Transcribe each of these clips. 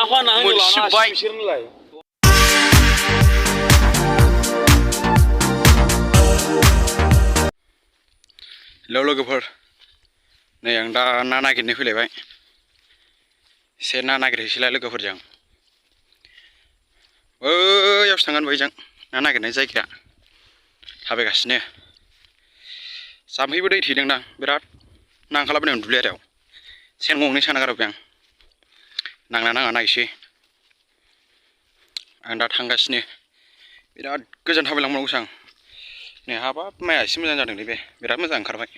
मोनसिबाय हेल' लोगोफोर नै आं दा ना नागिरनो फैलायबाय एसे ना नागिरहैसैलाय लोगोफोरजों बैयावसो थांगोन बैजों ना नागिरनाय जायगाया थाबायगासिनो जाम्फैबो दै थेदोंदां बिराद ना ओंखारलाबायदों दुब्लि आरियाव सेन गंनै साना गारबोबाय आं नांना नाङा नायसै आं दा थांगासिनो बिराद गोजान थाबायलांबावगौसो आं नै हाबाब माइया एसे मोजां जादोंलै बे बिराद मोजां ओंखारबाय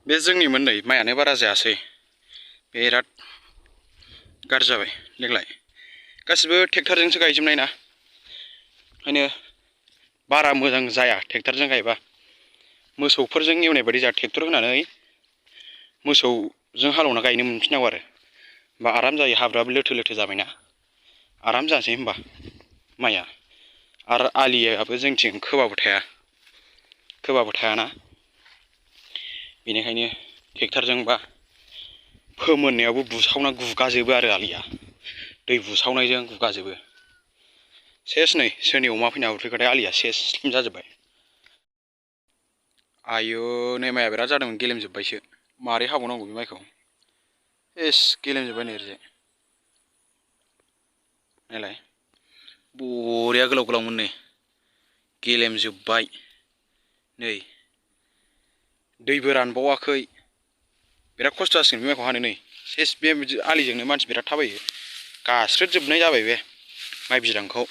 बे जोंनिमोन नै माइयानो बारा जायासै बिराद गाज्रि जाबाय देग्लाय गासिबो ट्रेक्टरजोंसो गायजोबनाय ना ओंखायनो बारा मोजां जाया ट्रेक्टरजों गायबा मोसौफोरजों एवनाय बायदि जा ट्रेक्टर होनानै मोसौजों हालेवना गायनो मोनफिननांगौ आरो होमबा आराम जायो हाब्रुआबो लोथो लोथो जाबायना आराम जानोसै होमबा माइया आरो आलियाबो जोंथिं खोबाबो थायाना बेनिखायनो ट्रेक्टरजों बा फोमोननायावबो बुसावना गुगाजोबो आरो आलिया दै बुसावनायजों गुगाजोबो सेस नै सोरनि अमा फैना उरफैखाथाय आलिया सेस स्लिम जाजोब्बाय आयु नै माइया बिराद जादोंमोन गेलेमजोब्बायसो मारै हाबावनांगौ बे माइखौ एस गेलेमजोब्बाय नै ओरैजाय नायलाय बरिया गोलाव गोलावमोन नै गेलेमजोब्बाय नै दैबो रानबावाखै बिराद खस्थ' जासिगोन बे माइखौ हानो नै सेस बे आलिजोंनो मानसि बिराद थाबायो गास्रोदजोबनाय जाबाय बे माइ बिदांखौ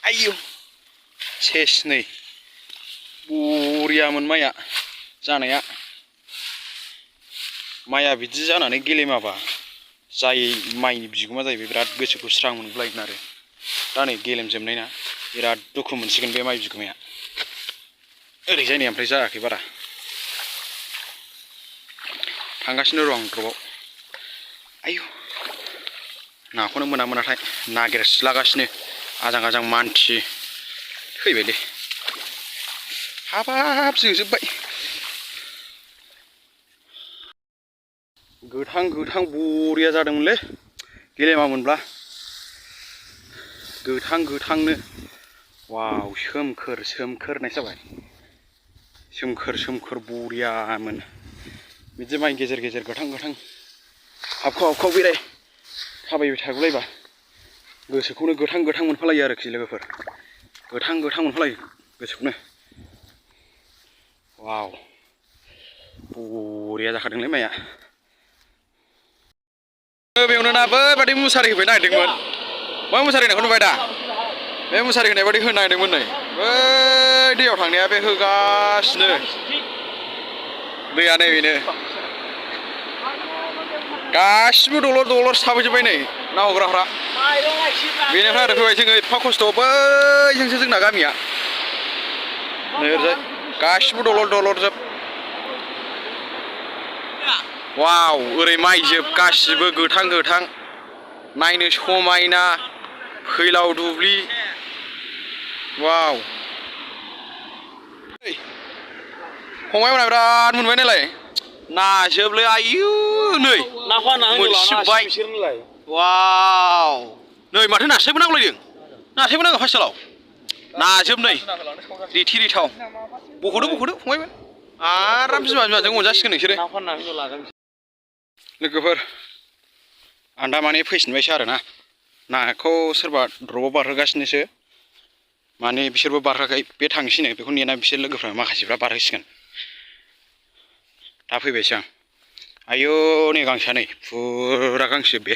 आयौ सेस नै बरियामोन माइया जानाया माइया बिदि जानानै गेलेमाबा जाय माइनि बिगोमा जाहैबाय बिराद गोसोखौ स्रां मोनगुलायगोन आरो दा नै गेलेमजोबनाय ना बिराद दुखु मोनसिगोन बे माइ बिगोमाया ओरैजाय नै ओमफ्राय जायाखै बारा थांगासिनो र' आं द्रपआव आयु नाखौनो मोनाथाय नागिरस्लागासिनो आजां गाजां मानसि थैबायलै हाबाब जोंजोब्बाय गोथां गोथां बरिया जादोंमोनलै गेलेमामोनब्ला गोथां गोथांनो वाव सोमखोर सोमखोर होननाय जाबाय सोमखोर सोमखोर बरियामोन बिदि माइ गेजेर गेजेर गोथां गोथां हाबखाव बेराय थाबायबाय थागुलायबा गोसोखौनो गोथां गोथां मोनफालायो आरोखि लोगोफोर गोथां गोथां मोनफालायो गोसोखौनो वाव बरिया जाखादोंलै माइया बेयावनो ना बैबादि मुसारि होबाय नागिरदोंमोन बै मुसारि होनायखौ नुबाय दा बे मुसारि होनाय बादि होनो नागिरदोंमोन नै बै दैयाव थांनाया बे होगासिनो दैया नै बेनो गासिबो दलर दलर थाबैजोब्बाय नै ना हग्राफ्रा बेनिफ्राय आरो फैबाय जोङो एफा खस्थ' बैजोंसो जोंना गामिया नै ओरैजाय गासिबो दलर दलरजोब वाव ओरै माइजोब गासिबो गोथां गोथां नायनो समायना फैलाव दुब्लि वाव फंबायमोनहा बिराद मोनबाय नालाय नाजोबलै आयु नै मोनसिबाय वाव नै माथो नास्रायबो नांलायदों नास्रायबो नांगौ फासियालाव नाजोब नै रिथि रिथाव बख'दो फंबायमोन आराम बिमाजों अनजासिगोन नोंसोरो लोगोफोर आं दा माने फैफिनबायसो आरोना नाखौ सोरबा द्रपआव बारहोगासिनोसो माने बिसोरबो बारहोआखै बे थांसिनो बेखौ नेना बिसोर लोगोफ्रा माखासेफ्रा बारहोसिगोन दा फैबायसो आं आयौ नै गांसोआ नै फुरा गांसो बे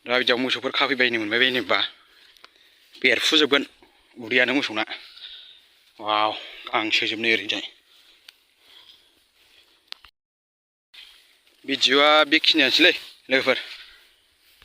दा बिदियाव मोसौफोर खाफैबायनो मोनबाय बायनोबा बेरफुजोबगोन उदैयानो मोसौना वाव गांसो जोबनो ओरैजाय भिडिअ'आ बेखिनियानोसैलै लोगोफोर